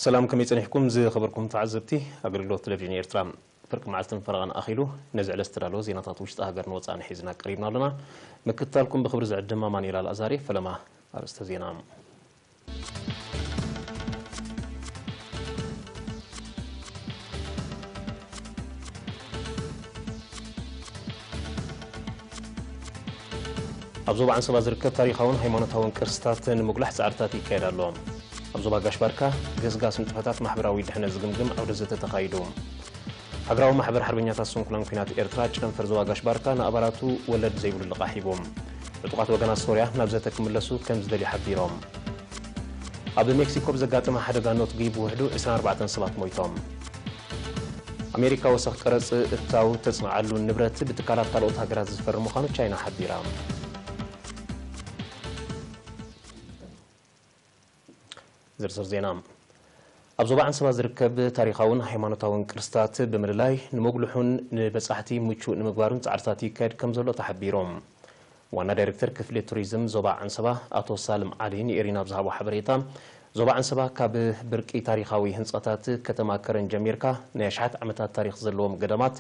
ሰላም፣ ከመይ ጸኒሕኩም ዝኸበርኩም ተዓዘብቲ ኣገልግሎት ቴሌቪዥን ኤርትራ? ፍርቂ መዓልትን ፈረቓን ኣኺሉ ነዚ ዕለት ዝተዳለወ ዜናታት ውሽጢ ሃገርን ወጻእን ሒዝና ቀሪብና ኣለና። ምክትታልኩም ብኽብሪ ዝዕድም ኣማኑኤል ኣልኣዛሪ። ፈለማ ኣርእስተ ዜና። ኣብ ዞባ ዓንሰባ ዝርከብ ታሪኻውን ሃይማኖታውን ቅርስታት ንምጉላሕ ጻዕርታት ይካየድ ኣሎ። ኣብ ዞባ ጋሽ ባርካ ገስጋስ ንጥፈታት ማሕበራዊ ድሕነት ዝግምግም ዓውደ ዘተ ተኻይዱ። ሃገራዊ ማሕበር ሓርበኛታት ስንኩላን ኲናት ኤርትራ ጨንፈር ዞባ ጋሽ ባርካ ንኣባላቱ ወለድ ዘይብሉ ልቓሕ ሂቡ። ዕጡቓት ወገናት ሶርያ ናብ ዘተ ክምለሱ ከም ዝደልዩ ሓቢሮም። ኣብ ሜክሲኮ ብዘጋጠመ ሓደጋ ነትጒ ብውሕዱ ዕስራን ኣርባዕተን ሰባት ሞይቶም። ኣሜሪካ ወሰኽ ቀረጽ እታው ተጽንዓሉ ንብረት ብትካላት ካልኦት ሃገራት ዝፈርም ምዃኑ ቻይና ሓቢራ። ዝርዝር ዜና። ኣብ ዞባ ዓንሰባ ዝርከብ ታሪኻውን ሃይማኖታውን ቅርስታት ብምልላይ ንምጉልሑን ንበጻሕቲ ምቹእ ንምግባሩን ጻዕርታት ይካየድ ከም ዘሎ ተሓቢሩ። ዋና ዳይሬክተር ክፍሊ ቱሪዝም ዞባ ዓንሰባ ኣቶ ሳልም ዓሊ ንኤሪና ኣብ ዝሃቦ ሓበሬታ፣ ዞባ ዓንሰባ ካብ ብርቂ ታሪኻዊ ህንጻታት ከተማ ከረን ጀሚርካ ናይ ኣሽሓት ዓመታት ታሪኽ ዘለዎም ገዳማት፣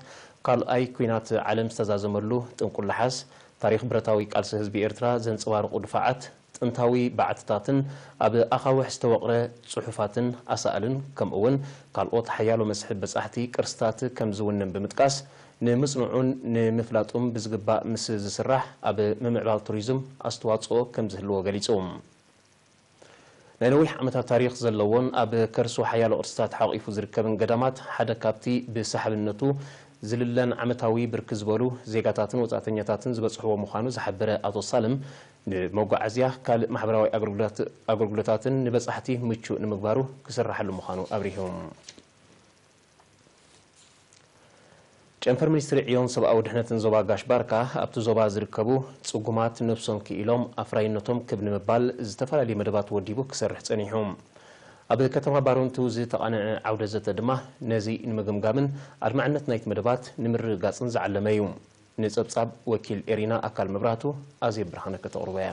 ካልኣይ ኲናት ዓለም ዝተዛዘመሉ ጥንቁላሓስ፣ ታሪኽ ብረታዊ ቃልሲ ህዝቢ ኤርትራ ዘንጸባርቑ ድፋዓት፣ ጥንታዊ በዓትታትን ኣብ ኣኻውሕ ዝተወቕረ ጽሑፋትን ኣሳእልን፣ ከምኡ'ውን ካልኦት ሓያሎ መስሕብ በጻሕቲ ቅርስታት ከም ዝውንን ብምጥቃስ፣ ንምጽንዑን ንምፍላጡን ብዝግባእ ምስ ዝስራሕ፣ ኣብ ምምዕባል ቱሪዝም ኣስተዋጽኦ ከም ዝህልዎ ገሊጹ። ናይ ነዊሕ ዓመታት ታሪኽ ዘለዎን ኣብ ከርሱ ሓያሎ ቅርስታት ሓቒፉ ዝርከብን ገዳማት ሓደ ካብቲ ብሰሓብነቱ ዝልለን ዓመታዊ ብርክት ዝበሉ ዜጋታትን ወጻእተኛታትን ዝበጽሕዎ ምዃኑ ዝሓበረ ኣቶ ሳልም፣ ንመጓዓዝያ፣ ካልእ ማሕበራዊ ኣገልግሎት-፣ ኣገልግሎታትን ንበጻሕቲ ምቹእ ንምግባሩ ክስርሓሉ ምዃኑ ኣብሪሁ። ጨንፈር ሚኒስትሪ ዕዮን ሰብኣዊ ድሕነትን ዞባ ጋሽ ባርካ ኣብቲ ዞባ ዝርከቡ ጽጉማት ነብሶም ክኢሎም ኣፍራይነቶም ክብ ንምባል ዝተፈላለዩ መደባት ወዲቡ ክሰርሕ ጸኒሑ። ኣብ ከተማ ባረንቱ ዝተቓነዐ ዓውደ ዘተ ድማ ነዚ ንምግምጋምን ኣድማዕነት ናይቲ መደባት ንምርግጋጽን ዝዓለመ እዩ። ንጸብጻብ ወኪል ኤሪና ኣካል መብራህቱ ኣዜብ ብርሃነ ከተቕርቦ እያ።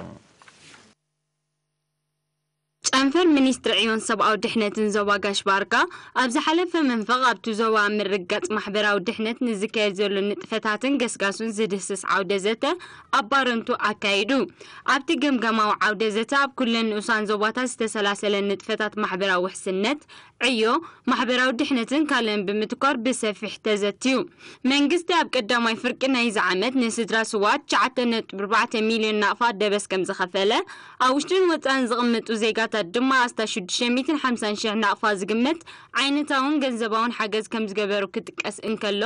ጨንፈር ሚኒስትሪ ዕዮን ሰብኣዊ ድሕነትን ዞባ ጋሽ ባርካ ኣብ ዝሓለፈ መንፈቕ ኣብቲ ዞባ ኣብ ምርግጋጽ ማሕበራዊ ድሕነት ንዝካየድ ዘሎ ንጥፈታትን ገስጋሱን ዝድህስስ ዓውደ ዘተ ኣብ ባረንቱ ኣካይዱ። ኣብቲ ገምጋማዊ ዓውደ ዘተ ኣብ ኩለን ንኡሳን ዞባታት ዝተሰላሰለ ንጥፈታት ማሕበራዊ ውሕስነት፣ ዕዮ፣ ማሕበራዊ ድሕነትን ካልእን ብምትኳር ብሰፊሕ ተዘትዩ። መንግስቲ ኣብ ቀዳማይ ፍርቂ ናይዚ ዓመት ንስድራ ስውኣት ትሽዓተ ነጥቢ ኣርባዕተ ሚልዮን ናቕፋ ደበስ ከም ዝኸፈለ፣ ኣብ ውሽጥን ወጻእን ዝቕመጡ ዜጋታት ድማ ኣስታት ሽዱሽተ ሚእትን ሓምሳን ሽሕ ናቕፋ ዝግመት ዓይነታውን ገንዘባውን ሓገዝ ከም ዝገበሩ ክጥቀስ እንከሎ፣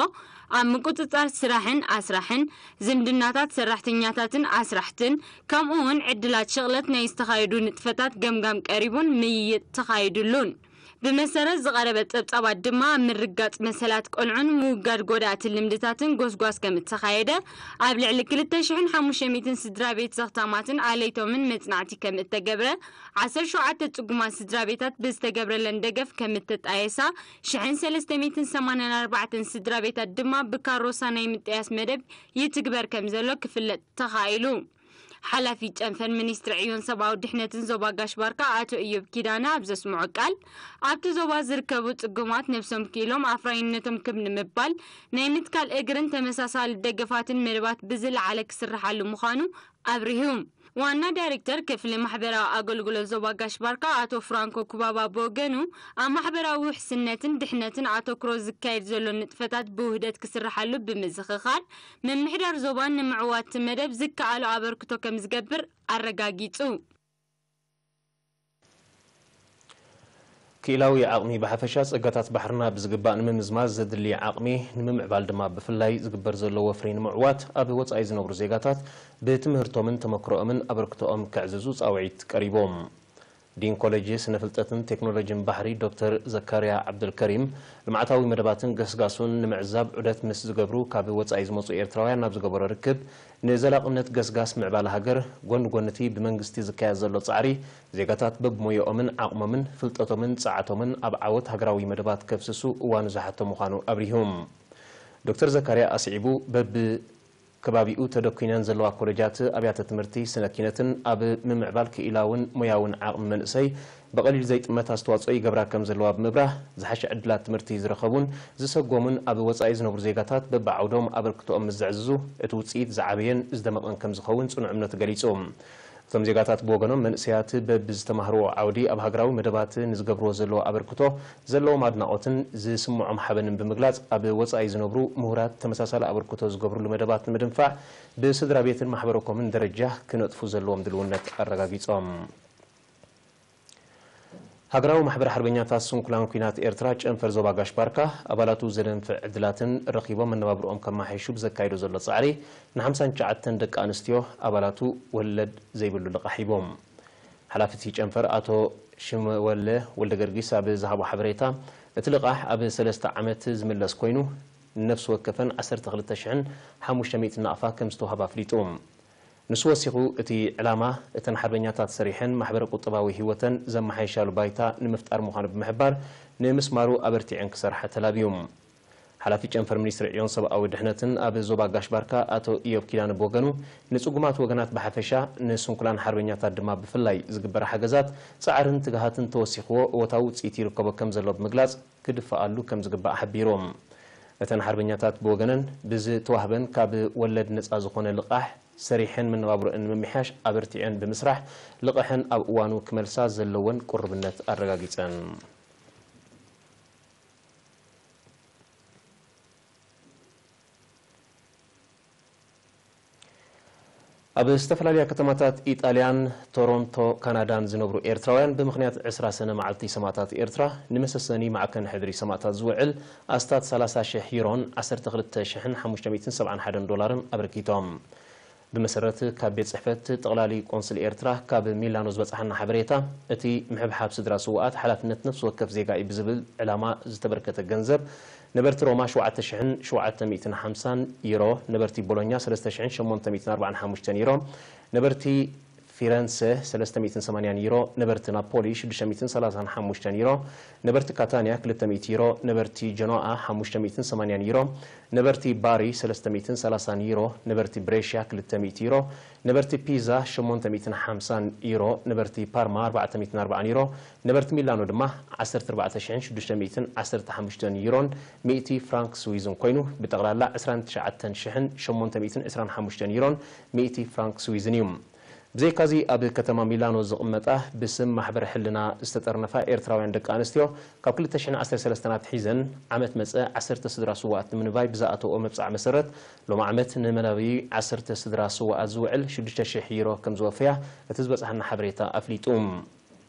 ኣብ ምቁጽጻር ስራሕን ኣስራሕን፣ ዝምድናታት ሰራሕተኛታትን ኣስራሕትን፣ ከምኡ እውን ዕድላት ሽቕለት ናይ ዝተኻየዱ ንጥፈታት ገምጋም ቀሪቡን ምይይጥ ተኻይዱሉን። ብመሰረት ዝቐረበ ጸብጻባት ድማ ኣብ ምርጋጽ መሰላት ቆልዑን ምውጋድ ጎዳእቲ ልምድታትን ጎስጓስ ከም እተኻየደ፣ ኣብ ልዕሊ ክልተ ሽሕን ሓሙሽተ ሚእትን ስድራ ቤት ዘኽታማትን ኣለይቶምን መጽናዕቲ ከም እተገብረ፣ ዓሰርተ ሸውዓተ ጽጉማት ስድራ ቤታት ብዝተገብረለን ደገፍ ከም እተጣየሳ፣ ሽሕን ሰለስተ ሚእትን ሰማንያን ኣርባዕተን ስድራ ቤታት ድማ ብካሮሳ ናይ ምጥያስ መደብ ይትግበር ከም ዘሎ ክፍለጥ ተኻኢሉ። ሓላፊ ጨንፈር ሚኒስትሪ ዕዮን ሰብኣዊ ድሕነትን ዞባ ጋሽ ባርካ ኣቶ እዮብ ኪዳነ ኣብ ዘስምዖ ቃል፣ ኣብቲ ዞባ ዝርከቡ ጽጉማት ነብሶም ክኢሎም ኣፍራይነቶም ክብ ንምባል ናይ ምትካል እግርን ተመሳሳሊ ደገፋትን መደባት ብዝለዓለ ክስርሓሉ ምዃኑ ኣብሪሁ። ዋና ዳይሬክተር ክፍሊ ማሕበራዊ ኣገልግሎት ዞባ ጋሽ ባርካ ኣቶ ፍራንኮ ኩባባ ብወገኑ፣ ኣብ ማሕበራዊ ውሕስነትን ድሕነትን ኣተኩሮ ዝካየድ ዘሎ ንጥፈታት ብውህደት ክስርሓሉ ብምዝኽኻር፣ ምምሕዳር ዞባን ንምዕዋት እቲ መደብ ዝከኣሎ ኣበርክቶ ከም ዝገብር ኣረጋጊጹ። ክኢላዊ ዓቕሚ ብሓፈሻ ጸጋታት ባሕርና ብዝግባእ ንምምዝማዝ ዘድሊ ዓቕሚ ንምምዕባል ድማ ብፍላይ ዝግበር ዘሎ ወፍሪ ንምዕዋት ኣብ ወጻኢ ዝነብሩ ዜጋታት ብትምህርቶምን ተመክሮኦምን ኣበርክቶኦም ከዕዝዙ ጻውዒት ቀሪቦም። ዲን ኮሌጅ ስነ ፍልጠትን ቴክኖሎጂን ባሕሪ ዶክተር ዘካርያ ዓብደልከሪም፣ ልምዓታዊ መደባትን ገስጋሱን ንምዕዛብ ዑደት ምስ ዝገብሩ ካብ ወጻኢ ዝመጹ ኤርትራውያን ናብ ዝገበሮ ርክብ፣ ንዘላቕነት ገስጋስ ምዕባለ ሃገር፣ ጎኒ ጎኒ'ቲ ብመንግስቲ ዝካየድ ዘሎ ጻዕሪ፣ ዜጋታት በብሞያኦምን ዓቕሞምን ፍልጠቶምን ጸዓቶምን ኣብ ዓወት ሃገራዊ መደባት ከፍስሱ እዋኑ ዝሓቶ ምዃኑ ኣብሪሁ። ዶክተር ዘካርያ ኣስዒቡ፣ በብ ከባቢኡ ተደኲነን ዘለዋ ኮለጃት ኣብያተ ትምህርቲ ስነ ኪነትን ኣብ ምምዕባል ክኢላውን ሞያውን ዓቕሚ መንእሰይ ብቐሊል ዘይጥመት ኣስተዋፅኦ ይገብራ ከም ዘለዋ ብምብራህ፣ ዝሓሸ ዕድላት ትምህርቲ ዝረኸቡን ዝሰጎሙን ኣብ ወፃኢ ዝነብሩ ዜጋታት በብዓውዶም ኣበርክቶኦም ምስ ዘዕዝዙ፣ እቲ ውፅኢት ዝዓበየን ዝደመቐን ከም ዝኸውን ፅኑዕ እምነቱ ገሊፁ። እቶም ዜጋታት ብወገኖም፣ መንእሰያት በብዝተማህርዎ ዓውዲ ኣብ ሃገራዊ መደባት ንዝገብርዎ ዘለዎ ኣበርክቶ ዘለዎም ኣድናቖትን ዝስምዖም ሓበንን ብምግላጽ፣ ኣብ ወጻኢ ዝነብሩ ምሁራት ተመሳሳሊ ኣበርክቶ ዝገብርሉ መደባት ንምድንፋዕ ብስድራ ቤትን ማሕበረ ኮምን ደረጃ ክነጥፉ ዘለዎም ድልውነት ኣረጋጊጾም። ሃገራዊ ማሕበር ሓርበኛታት ስንኩላን ኲናት ኤርትራ ጨንፈር ዞባ ጋሽ ባርካ፣ ኣባላቱ ዘደንፍዕ ዕድላትን ረኺቦም መነባብርኦም ከመሓይሹ ብዘካይዶ ዘሎ ጻዕሪ፣ ንሓምሳን ትሽዓተን ደቂ ኣንስትዮ ኣባላቱ ወለድ ዘይብሉ ልቓሕ ሂቦም። ሓላፊ እቲ ጨንፈር ኣቶ ሽመወለ ወልደገርጊስ ኣብ ዝሃቦ ሓበሬታ፣ እቲ ልቓሕ ኣብ ሰለስተ ዓመት ዝምለስ ኮይኑ፣ ንነፍሲ ወከፈን ዓሰርተ ክልተ ሽሕን ሓሙሽተ ሚእትን ናቕፋ ከም ዝተዋህባ ኣፍሊጡ። ንሱ ወሲኹ፣ እቲ ዕላማ እተን ሓርበኛታት ሰሪሐን ማሕበረ ቁጠባዊ ህይወተን ዘመሓይሻሉ ባይታ ንምፍጣር ምዃኑ ብምሕባር፣ ንምስማሩ ኣበርቲዐን ክሰርሓ ተላብዩ። ሓላፊ ጨንፈር ሚኒስትሪ ዕዮን ሰብኣዊ ድሕነትን ኣብ ዞባ ጋሽ ባርካ ኣቶ ኢዮብ ኪዳነ ብወገኑ፣ ንጽጉማት ወገናት ብሓፈሻ፣ ንስንኩላን ሓርበኛታት ድማ ብፍላይ ዝግበር ሓገዛት ጻዕርን ትግሃትን ተወሲኽዎ እወታዊ ውጽኢት ይርከቦ ከም ዘሎ ብምግላጽ፣ ክድፈኣሉ ከም ዝግባእ ሓቢሩ። እተን ሓርበኛታት ብወገነን፣ ብዝተዋህበን ካብ ወለድ ነጻ ዝኾነ ልቓሕ ሰሪሐን መነባብሮአን ንምምሕያሽ ኣበርቲዐን ብምስራሕ፣ ልቓሐን ኣብ እዋኑ ክመልሳ ዘለወን ቁርብነት ኣረጋጊጸን። ኣብ ዝተፈላለያ ከተማታት ኢጣልያን ቶሮንቶ ካናዳን ዝነብሩ ኤርትራውያን፣ ብምኽንያት ዕስራ ሰነ መዓልቲ ሰማእታት ኤርትራ፣ ንመሰሰኒ ማዕከን ሕድሪ ሰማእታት ዝውዕል ኣስታት ሰላሳ ሽሕ ዩሮን ዓሰርተ ክልተ ሽሕን ሓሙሽተ ሚእትን ሰብዓን ሓደን ዶላርን ኣበርኪቶም። ብመሰረት ካብ ቤት ጽሕፈት ጠቕላሊ ቆንስል ኤርትራ ካብ ሚላኖ ዝበጽሓና ሓበሬታ፣ እቲ ምሕብሓብ ስድራ ስውኣት ሓላፍነት ነፍሲ ወከፍ ዜጋ እዩ ብዝብል ዕላማ ዝተበርከተ ገንዘብ፣ ነበርቲ ሮማ ሸውዓተ ሽሕን ሸውዓተ ሚእትን ሓምሳን ዩሮ፣ ነበርቲ ቦሎኛ ሰለስተ ሽሕን ሸሞንተ ሚእትን ኣርባዓን ሓሙሽተን ዩሮ፣ ነበርቲ ፊረንሰ ሰለስተ ሚእትን ሰማንያን ዩሮ፣ ነበርቲ ናፖሊ ሽዱሽተ ሚእትን ሰላሳን ሓሙሽተን ዩሮ፣ ነበርቲ ካታንያ ክልተ ሚእቲ ዩሮ፣ ነበርቲ ጀኖኣ ሓሙሽተ ሚእትን ሰማንያን ዩሮ፣ ነበርቲ ባሪ ሰለስተ ሚእትን ሰላሳን ዩሮ፣ ነበርቲ ብሬሽያ ክልተ ሚእቲ ዩሮ፣ ነበርቲ ፒዛ ሸሞንተ ሚእትን ሓምሳን ዩሮ፣ ነበርቲ ፓርማ ኣርባዕተ ሚእትን ኣርባዓን ዩሮ፣ ነበርቲ ሚላኖ ድማ ዓሰርተ ኣርባዕተ ሽሕን ሽዱሽተ ሚእትን ዓሰርተ ሓሙሽተን ዩሮን ሚእቲ ፍራንክ ስዊዝን ኮይኑ፣ ብጠቕላላ ዕስራን ትሽዓተን ሽሕን ሸሞንተ ሚእትን ዕስራን ሓሙሽተን ዩሮን ሚእቲ ፍራንክ ስዊዝን እዩ። ብዘይካዚ፣ ኣብ ከተማ ሚላኖ ዝቕመጣ ብስም ማሕበር ሕልና ዝተጠርነፋ ኤርትራውያን ደቂ ኣንስትዮ፣ ካብ ክልተ ሽሕን ዓሰርተ ሰለስተን ኣትሒዘን ዓመት መጸ ዓሰርተ ስድራ ስውኣት ንምንባይ ብዝኣተወኦ መብጽዓ መሰረት፣ ሎሚ ዓመት ንመናበቢ ዓሰርተ ስድራ ስውኣት ዝውዕል ሽዱሽተ ሽሕ ዩሮ ከም ዝወፈያ እቲ ዝበጽሓና ሓበሬታ ኣፍሊጡ።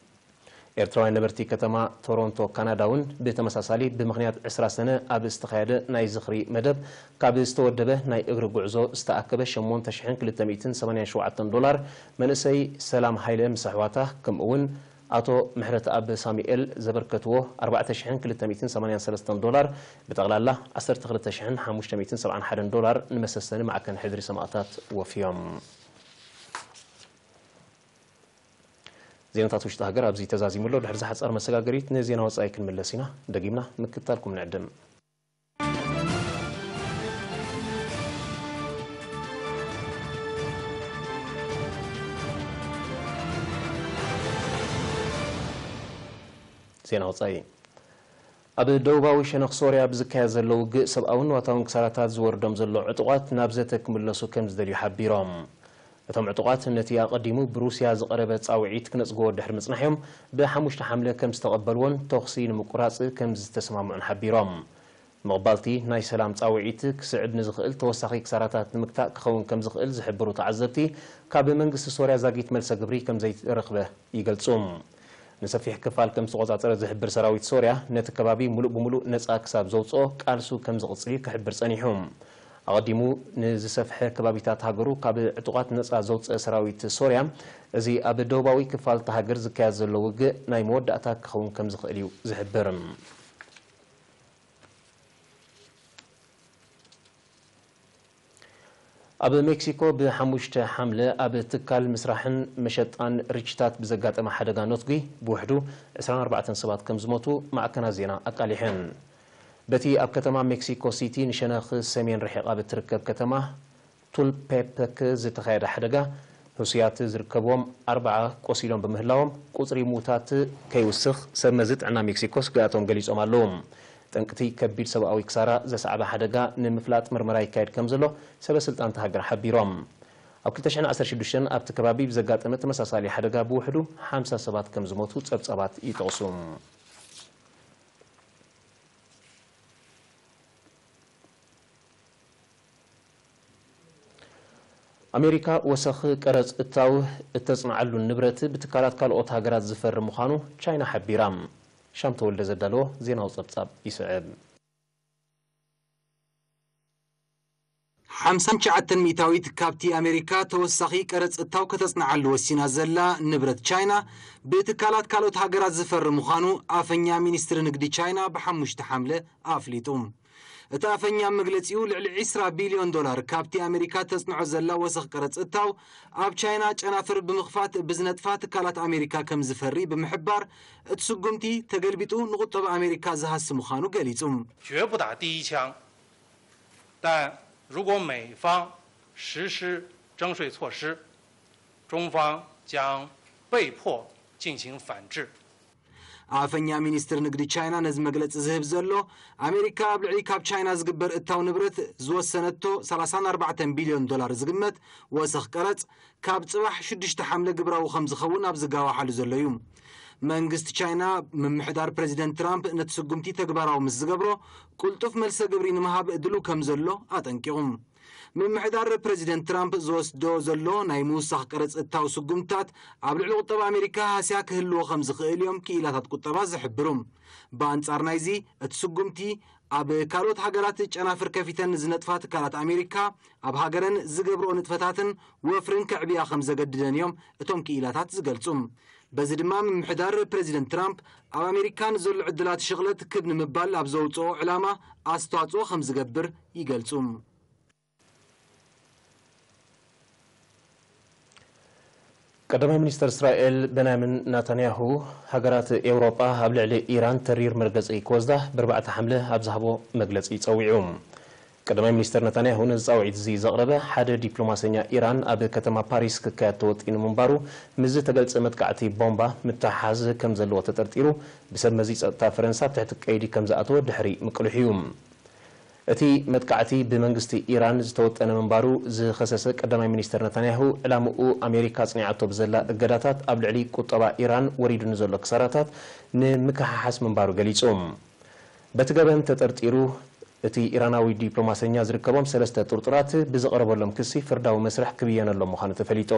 ኤርትራውያን ነበርቲ ከተማ ቶሮንቶ ካናዳ እውን ብተመሳሳሊ፣ ብምኽንያት ዕስራ ሰነ ኣብ ዝተኻየደ ናይ ዝኽሪ መደብ፣ ካብ ዝተወደበ ናይ እግሪ ጉዕዞ ዝተኣከበ ሸሞንተ ሽሕን ክልተ ሚእትን ሰማንያን ሸውዓተን ዶላር፣ መንእሰይ ሰላም ሃይለ ምስ ኣሕዋታ፣ ከምኡ እውን ኣቶ ምሕረተኣብ ሳሙኤል ዘበርከትዎ ኣርባዕተ ሽሕን ክልተ ሚእትን ሰማንያን ሰለስተን ዶላር፣ ብጠቕላላ ዓሰርተ ክልተ ሽሕን ሓሙሽተ ሚእትን ሰብዓን ሓደን ዶላር ንመሰሰኒ ማዕከን ሕድሪ ሰማእታት ወፍዮም። ዜናታት ውሽጢ ሃገር ኣብዚ ተዛዚሙ ኣሎ። ድሕሪ ዝሓጻር መሰጋገሪት ንዜና ወጻኢ ክንምለስ ኢና። ደጊምና ምክትታልኩም ንዕድም። ዜና ወጻኢ። ኣብ ደቡባዊ ሸነኽ ሶርያ ብዝካየድ ዘሎ ውግእ፣ ሰብኣውን ንዋታውን ክሳራታት ዝወርዶም ዘሎ ዕጡቓት ናብ ዘተ ክምለሱ ከም ዝደልዩ ሓቢሮም። እቶም ዕጡቓት ነቲ ኣቐዲሙ ብሩስያ ዝቐረበ ጻውዒት ክነጽግዎ ድሕሪ ምጽናሕ'ዮም ብሓሙሽተ ሓምለ ከም ዝተቐበልዎን ተኹሲ ንምቁራጽ ከም ዝተሰማምዑን ሓቢሮም። ምቕባል'ቲ ናይ ሰላም ጻውዒት ክስዕብ ንዝኽእል ተወሳኺ ክሳራታት ንምግታእ ክኸውን ከም ዝኽእል ዝሕብሩ ተዓዘብቲ፣ ካብ መንግስቲ ሶርያ ዛጊት መልሰ ግብሪ ከም ዘይተረኽበ ይገልጹ። ንሰፊሕ ክፋል ከም ዝተቖጻጸረ ዝሕብር ሰራዊት ሶርያ፣ ነቲ ከባቢ ምሉእ ብምሉእ ነጻ ክሳብ ዘውጽኦ ቃልሱ ከም ዝቕጽል እዩ ክሕብር ጸኒሑ። ኣቐዲሙ ንዝሰፍሐ ከባቢታት ሃገሩ ካብ ዕጡቓት ነጻ ዘውጽአ ሰራዊት ሶርያ፣ እዚ ኣብ ደቡባዊ ክፋል እታ ሃገር ዝካየድ ዘሎ ውግእ ናይ መወዳእታ ክኸውን ከም ዝኽእል እዩ ዝሕብር። ኣብ ሜክሲኮ ብሓሙሽተ ሓምለ ኣብ ትካል ምስራሕን መሸጣን ርችታት ብዘጋጠመ ሓደጋ ነትጒ ብውሕዱ ዕስራን ኣርባዕተን ሰባት ከም ዝሞቱ ማዕከናት ዜና ኣቃሊሐን። በቲ ኣብ ከተማ ሜክሲኮ ሲቲ ንሸነኽ ሰሜን ርሒቓ ብትርከብ ከተማ ቱልፔፐክ ዝተኻየደ ሓደጋ ህሱያት ዝርከብዎም ኣርባዓ ቆሲሎም ብምህላዎም፣ ቁጽሪ ምዉታት ከይውስኽ ሰብ መዚ ጥዕና ሜክሲኮ ስግኣቶም ገሊጾም ኣለዉ። ጠንቅቲ ከቢድ ሰብኣዊ ክሳራ ዘስዓበ ሓደጋ ንምፍላጥ ምርመራ ይካየድ ከም ዘሎ ሰበ ስልጣን እታ ሃገር ሓቢሮም። ኣብ ክልተ ሽሕን ዓሰርተ ሽዱሽተን ኣብቲ ከባቢ ብዘጋጠመ ተመሳሳሊ ሓደጋ ብውሕዱ ሓምሳ ሰባት ከም ዝሞቱ ጸብጻባት ይጠቕሱ። ኣሜሪካ ወሰኽ ቀረጽ እታው እተጽንዓሉ ንብረት ብትካላት ካልኦት ሃገራት ዝፈርም ምዃኑ ቻይና ሓቢራ። ሻም ተወልደ ዘዳለዎ ዜናዊ ጸብጻብ ይስዕብ። ሓምሳን ትሽዓተን ሚእታዊት ካብቲ ኣሜሪካ ተወሳኺ ቀረጽ እታው ከተጽንዓሉ ወሲና ዘላ ንብረት ቻይና ብትካላት ካልኦት ሃገራት ዝፈርም ምዃኑ ኣፈኛ ሚኒስትሪ ንግዲ ቻይና ብሓሙሽተ ሓምለ ኣፍሊጡ። እቲ ኣፈኛ ኣብ መግለጺኡ፣ ልዕሊ ዕስራ ቢልዮን ዶላር ካብቲ ኣሜሪካ ተጽንዖ ዘላ ወሰኽ ቀረጽ እታው ኣብ ቻይና ጨናፍር ብምኽፋት ብዝነጥፋ ትካላት ኣሜሪካ ከም ዝፈሪ ብምሕባር፣ እቲ ስጉምቲ ተገልቢጡ ንቁጠባ ኣሜሪካ ዝሃሲ ምዃኑ ገሊጹ። 绝不打第一枪，但如果美方实施征税措施，中方将被迫进行反制。 ኣፈኛ ሚኒስትር ንግዲ ቻይና ነዚ መግለጺ ዝህብ ዘሎ፣ ኣሜሪካ ኣብ ልዕሊ ካብ ቻይና ዝግበር እታው ንብረት ዝወሰነቶ ሰላሳን ኣርባዕተን ቢልዮን ዶላር ዝግመት ወሰኽ ቀረጽ ካብ ጽባሕ ሽዱሽተ ሓምለ ግብራዊ ከም ዝኸውን ኣብ ዝጋዋሓሉ ዘሎ እዩ። መንግስቲ ቻይና፣ ምምሕዳር ፕረዚደንት ትራምፕ ነቲ ስጉምቲ ተግባራዊ ምስ ዝገብሮ፣ ቁልጡፍ መልሰ ግብሪ ንምሃብ ድሉ ከም ዘሎ ኣጠንቂቑ። ምምሕዳር ፕረዚደንት ትራምፕ ዝወስዶ ዘሎ ናይ ምውሳኽ ቀረጽ እታው ስጉምትታት ኣብ ልዕሊ ቁጠባ ኣሜሪካ ሃስያ ክህልዎ ከም ዝኽእል እዮም ክኢላታት ቁጠባ ዝሕብሩ። ብኣንጻር ናይዚ፣ እቲ ስጉምቲ ኣብ ካልኦት ሃገራት ጨናፍር ከፊተን ዝነጥፋ ትካላት ኣሜሪካ ኣብ ሃገረን ዝገብርኦ ንጥፈታትን ወፍርን ከዕብያ ከም ዘገድደን እዮም እቶም ክኢላታት ዝገልጹ። በዚ ድማ ምምሕዳር ፕረዚደንት ትራምፕ ኣብ ኣሜሪካ ንዘሎ ዕድላት ሽቕለት ክብ ንምባል ኣብ ዘውፅኦ ዕላማ ኣስተዋፅኦ ከም ዝገብር ይገልጹ። ቀዳማይ ሚኒስተር እስራኤል በንያሚን ናታንያሁ፣ ሃገራት ኤውሮጳ ኣብ ልዕሊ ኢራን ተሪር መርገጺ ክወስዳ ብኣርባዕተ ሓምለ ኣብ ዝሃቦ መግለጺ ጸዊዑ። ቀዳማይ ሚኒስተር ናታንያሁ ነዚ ጻውዒት እዚ ዘቕረበ፣ ሓደ ዲፕሎማሰኛ ኢራን ኣብ ከተማ ፓሪስ ክካየድ ተወጢኑ ምንባሩ ምስ ዝተገልጸ መጥቃዕቲ ቦምባ ምትሕሓዝ ከም ዘለዎ ተጠርጢሩ ብሰብ መዚ ጸጥታ ፈረንሳ ኣብ ትሕቲ ቀይዲ ከም ዝኣተወ ድሕሪ ምቅልሑ እዩ። እቲ መጥቃዕቲ ብመንግስቲ ኢራን ዝተወጠነ ምንባሩ ዝኸሰሰ ቀዳማይ ሚኒስተር ነታንያሁ፣ ዕላምኡ ኣሜሪካ ኣጽኒዓቶ ብዘላ እገዳታት ኣብ ልዕሊ ቁጠባ ኢራን ወሪዱ ንዘሎ ክሳራታት ንምክሕሓስ ምንባሩ ገሊጹ። በቲ ገበን ተጠርጢሩ እቲ ኢራናዊ ዲፕሎማሰኛ ዝርከቦም ሰለስተ ጥርጡራት ብዝቐረበሎም ክሲ ፍርዳዊ መስርሕ ክብየነሎም ምዃኑ ተፈሊጡ።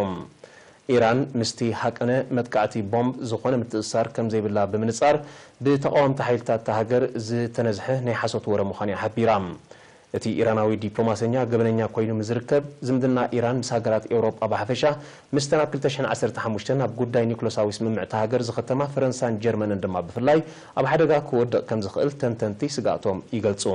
ኢራን ምስቲ ሃቀነ መጥቃዕቲ ቦምብ ዝኾነ ምትእስሳር ከምዘይብላ ብምንጻር፣ ብተቓወምቲ ሓይልታት እታ ሃገር ዝተነዝሐ ናይ ሓሶት ወረ ምዃኑ እያ ሓቢራ። እቲ ኢራናዊ ዲፕሎማሰኛ ገበነኛ ኮይኑ ምስ ዝርከብ፣ ዝምድና ኢራን ምስ ሃገራት ኤውሮጳ ብሓፈሻ፣ ምስተን ኣብ ክልተ ሽሕን ዓሰርተ ሓሙሽተን ኣብ ጉዳይ ኒኩለሳዊ ስምምዕ እታ ሃገር ዝኸተማ ፈረንሳን ጀርመንን ድማ ብፍላይ ኣብ ሓደጋ ክወድቕ ከም ዝኽእል ተንተንቲ ስግኣቶም ይገልጹ።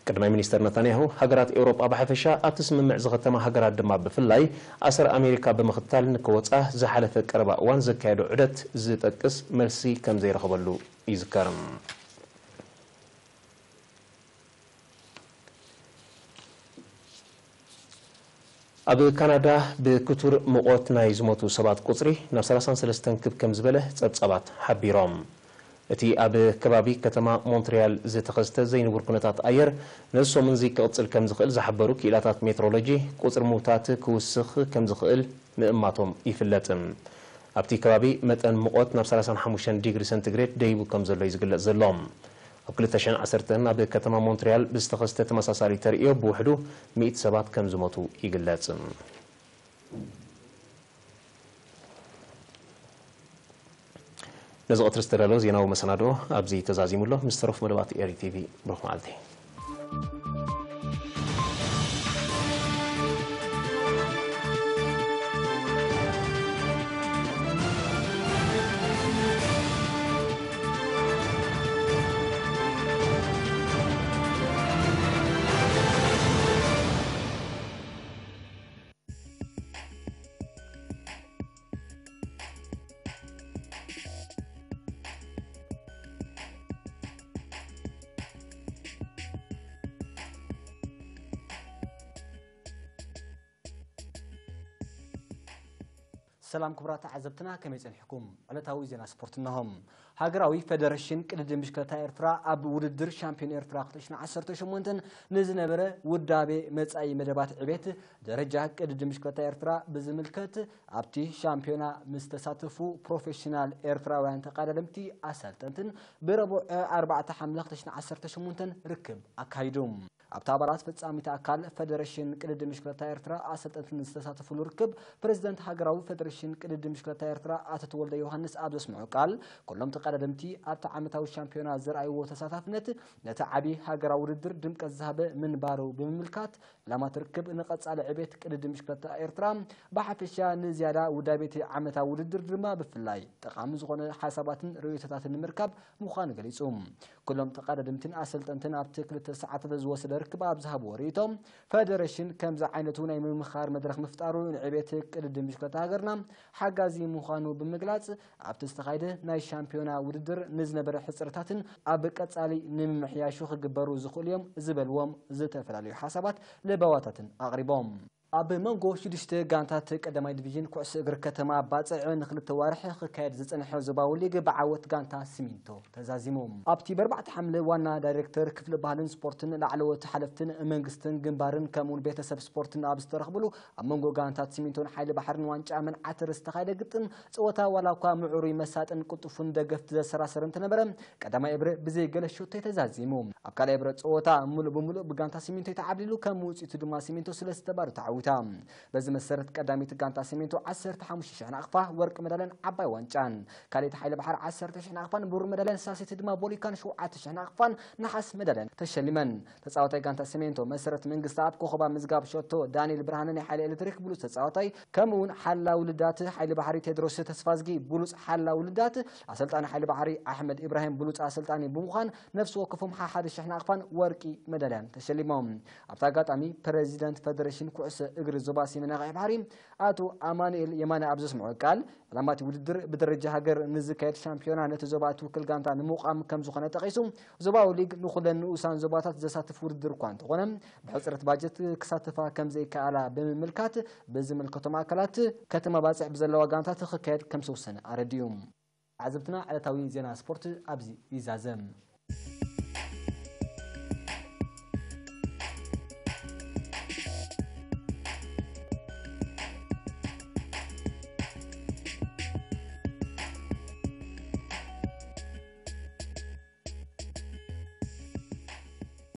ቀዳማይ ሚኒስተር ነታንያሁ፣ ሃገራት ኤውሮጳ ብሓፈሻ ኣብቲ ስምምዕ ዝኸተማ ሃገራት ድማ ብፍላይ ኣሰር ኣሜሪካ ብምኽታል ንክወጻ ዝሓለፈ ቀረባ እዋን ዘካየዶ ዑደት ዝጠቅስ መልሲ ከም ዘይረኸበሉ ይዝከር። ኣብ ካናዳ ብክቱር ሙቐት ናይ ዝሞቱ ሰባት ቁጽሪ ናብ ሰላሳን ሰለስተን ክብ ከም ዝበለ ጸብጻባት ሓቢሮም። እቲ ኣብ ከባቢ ከተማ ሞንትሪያል ዝተኸስተ ዘይንቡር ኩነታት ኣየር ነዚ ሰሙን እዚ ክቕጽል ከም ዝኽእል ዝሓበሩ ክኢላታት ሜትሮሎጂ፣ ቁጽሪ ምዉታት ክውስኽ ከም ዝኽእል ምእማቶም ይፍለጥ። ኣብቲ ከባቢ መጠን ሙቐት ናብ ሰላሳን ሓሙሽተን ዲግሪ ሰንቲግሬድ ደይቡ ከም ዘሎ እዩ ዝግለጽ ዘሎ። ኣብ ክልተ ሽሕን ዓሰርተን ኣብ ከተማ ሞንትሪያል ብዝተኸስተ ተመሳሳሊ ተርእዮ ብውሕዱ ሚእቲ ሰባት ከም ዝሞቱ ይግለጽ። ነዚ ቀትሪ ዝተዳለወ ዜናዊ መሰናድኦ ኣብዚ ተዛዚሙ ኣሎ። ምስ ተረፉ መደባት ኤሪ ቲቪ ብሩኽ መዓልቲ። ሰላም ክቡራት ተዓዘብትና፣ ከመይ ጸኒሕኩም? ዕለታዊ ዜና ስፖርት እነሆ። ሃገራዊ ፈደረሽን ቅድድም ብሽክለታ ኤርትራ ኣብ ውድድር ሻምፒዮን ኤርትራ ክልተ ሽሕን ዓሰርተ ሸሞንተን ንዝነበረ ውዳቤ መጻኢ መደባት ዕቤት ደረጃ ቅድድም ብሽክለታ ኤርትራ ብዝምልከት ኣብቲ ሻምፒዮና ምስ ተሳተፉ ፕሮፌሽናል ኤርትራውያን ተቐዳደምቲ ኣሰልጠንትን ብረቡዕ ኣርባዕተ ሓምለ ክልተ ሽሕን ዓሰርተ ሸሞንተን ርክብ ኣካይዱ። ኣብቲ ኣባላት ፈጻሚት ኣካል ፈደረሽን ቅድድም ብሽክለታ ኤርትራ ኣሰልጠንትን ዝተሳተፉሉ ርክብ ፕሬዝደንት ሃገራዊ ፈደረሽን ቅድድም ብሽክለታ ኤርትራ ኣቶ ተወልደ ዮሃንስ ኣብ ዘስምዖ ቃል፣ ኩሎም ተቐዳደምቲ ኣብቲ ዓመታዊ ሻምፒዮና ዘርኣይዎ ተሳታፍነት ነቲ ዓቢ ሃገራዊ ውድድር ድምቀት ዝሃበ ምንባሩ ብምምልካት፣ ዕላማት ርክብ ንቐጻሊ ዕቤት ቅድድም ብሽክለታ ኤርትራ ብሓፈሻ ንዝያዳ ውዳቤቲ ዓመታዊ ውድድር ድማ ብፍላይ ጠቓሚ ዝኾነ ሓሳባትን ርእይቶታትን ንምርካብ ምዃኑ ገሊጹ። ኩሎም ተቐዳደምትን ኣሰልጠንትን ኣብቲ ክልተ ሰዓታት ዝወሰደ ርክብ ኣብ ዝሃብዎ ርእይቶ፣ ፈደረሽን ከምዚ ዓይነቱ ናይ ምምኻር መድረኽ ምፍጣሩ ንዕቤት ቅድድም ብሽክለታ ሃገርና ሓጋዚ ምዃኑ ብምግላጽ፣ ኣብቲ ዝተኻየደ ናይ ሻምፒዮና ውድድር ንዝነበረ ሕጽረታትን ኣብ ቀጻሊ ንምምሕያሹ ክግበሩ ዝኽእሉ እዮም ዝበልዎም ዝተፈላለዩ ሓሳባት ለበዋታትን ኣቕሪቦም። ኣብ መንጎ ሽዱሽተ ጋንታት ቀዳማይ ዲቪዥን ኩዕሶ እግሪ ከተማ ባጽዕ ንክልተ ዋርሕ ክካየድ ዝጸንሐ ዞባዊ ሊግ ብዓወት ጋንታ ሲሚንቶ ተዛዚሙ። ኣብቲ ብኣርባዕተ ሓምለ ዋና ዳይሬክተር ክፍሊ ባህልን ስፖርትን ላዕለዎት ሓለፍትን መንግስትን ግንባርን ከምኡውን ቤተሰብ ስፖርትን ኣብ ዝተረኽብሉ ኣብ መንጎ ጋንታት ሲሚንቶን ሓይሊ ባሕርን ዋንጫ መንዓትር ዝተኻየደ ግጥም ጸወታ ዋላ እኳ ምዕሩይ መሳጥን ቅልጡፉን ደገፍቲ ዘሰራሰር እንተነበረ ቀዳማይ እብረ ብዘይ ገለ ሾቶይ ተዛዚሙ። ኣብ ካልኣይ እብረ ጸወታ ሙሉእ ብሙሉእ ብጋንታ ሲሚንቶ ተዓብሊሉ ከም ውጽኢቱ ድማ ሲሚንቶ ስለስተ ባዶ ተዓዊታ። በዚ መሰረት ቀዳሚት ጋንታ ሲሚንቶ ዓሰርተ ሓሙሽተ ሽሕ ናቕፋ ወርቂ መዳልያን ዓባይ ዋንጫን፣ ካልኣይቲ ሓይሊ ባሕሪ ዓሰርተ ሽሕ ናቕፋን ብሩር መዳልያን ሳልሰይቲ ድማ ቦሊካን ሸውዓተ ሽሕ ናቕፋን ነሓስ መዳልያን ተሸሊመን። ተጻዋታይ ጋንታ ሲሚንቶ መሰረት መንግስቲ ኣብ ኮኸባ ምዝጋብ ሸቶ ዳንኤል ብርሃነ ናይ ሓይሊ ኤሌክትሪክ ብሉጽ ተጻዋታይ ከምኡ እውን ሓላ ውልዳት ሓይሊ ባሕሪ ቴድሮስ ተስፋዝጊ ብሉጽ ሓላ ውልዳት ኣሰልጣኒ ሓይሊ ባሕሪ ኣሕመድ ኢብራሂም ብሉጽ ኣሰልጣኒ ብምዃን ነፍሲ ወከፎም ሓሓደ ሽሕ ናቕፋን ወርቂ መዳልያን ተሸሊሞም። ኣብቲ ኣጋጣሚ ፕረዚደንት ፈደሬሽን ኩዕሶ እግሪ ዞባ ሰሜን ኣቕሓ ባሕሪ ኣቶ ኣማኑኤል የማነ ኣብ ዘስምዖ ቃል ዕላማቲ ውድድር ብደረጃ ሃገር ንዝካየድ ሻምፒዮና ነቲ ዞባ ትውክል ጋንታ ንምቋም ከም ዝኾነ ጠቒሱ፣ ዞባዊ ሊግ ንኹለን ንኡሳን ዞባታት ዘሳትፍ ውድድር እኳ እንተኾነ ብሕፅረት ባጀት ክሳተፋ ከም ዘይከኣላ ብምምልካት ብዝምልከቶም ኣካላት ከተማ ባፅዕ ብዘለዋ ጋንታት ክካየድ ከም ዝተወሰነ ኣረዲኡ። ተዓዘብትና ዕለታዊ ዜና ስፖርት ኣብዚ ይዛዘም።